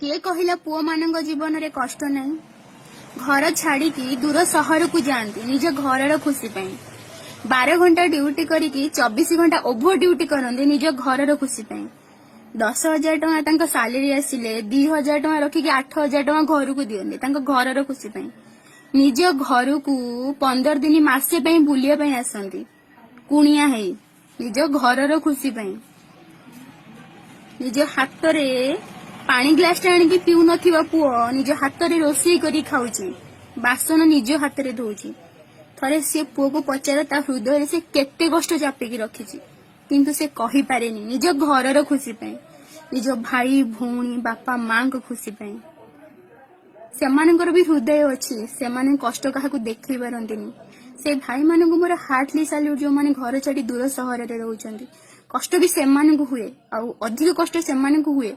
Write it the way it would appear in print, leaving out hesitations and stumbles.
କିଏ କହିଲା ପୁଅମାନଙ୍କ ଜୀବନରେ କଷ୍ଟ ନାହିଁ? ଘର ଛାଡିକି ଦୂର ସହରକୁ ଯାଆନ୍ତି ନିଜ ଘରର ଖୁସି ପାଇଁ। 12 ଘଣ୍ଟା ଡ୍ୟୁଟି କରିକି 24 ଘଣ୍ଟା ଓଭର ଡ୍ୟୁଟି କରନ୍ତି ନିଜ ଘରର ଖୁସି ପାଇଁ। 10,000 ଟଙ୍କା ତାଙ୍କ ସାଲେରୀ ଆସିଲେ 2,000 ଟଙ୍କା ରଖିକି 8,000 ଟଙ୍କା ଘରକୁ ଦିଅନ୍ତି ତାଙ୍କ ଘରର ଖୁସି ପାଇଁ। ନିଜ ଘରକୁ 15 ଦିନ, ମାସେ ପାଇଁ ବୁଲିବା ପାଇଁ ଆସନ୍ତି କୁଣିଆ ହେଇ, ନିଜ ଘରର ଖୁସି ପାଇଁ। ନିଜ ହାତରେ ପାଣି ଗ୍ଲାସଟା ଆଣିକି ପିଉନଥିବା ପୁଅ ନିଜ ହାତରେ ରୋଷେଇ କରି ଖାଉଛି, ବାସନ ନିଜ ହାତରେ ଧୋଉଛି। ଥରେ ସେ ପୁଅକୁ ପଚାର, ତା ହୃଦୟରେ ସେ କେତେ କଷ୍ଟ ଚାପିକି ରଖିଛି, କିନ୍ତୁ ସେ କହିପାରେନି ନିଜ ଘରର ଖୁସି ପାଇଁ, ନିଜ ଭାଇ ଭଉଣୀ, ବାପା ମାଙ୍କ ଖୁସି ପାଇଁ। ସେମାନଙ୍କର ବି ହୃଦୟ ଅଛି, ସେମାନେ କଷ୍ଟ କାହାକୁ ଦେଖେଇ ପାରନ୍ତିନି। ସେ ଭାଇମାନଙ୍କୁ ମୋର ହାର୍ଟଲି ସାଲ୍ୟୁଟ, ଯୋଉମାନେ ଘର ଛାଡି ଦୂର ସହରରେ ରହୁଛନ୍ତି। କଷ୍ଟ ବି ସେମାନଙ୍କୁ ହୁଏ, ଆଉ ଅଧିକ କଷ୍ଟ ସେମାନଙ୍କୁ ହୁଏ।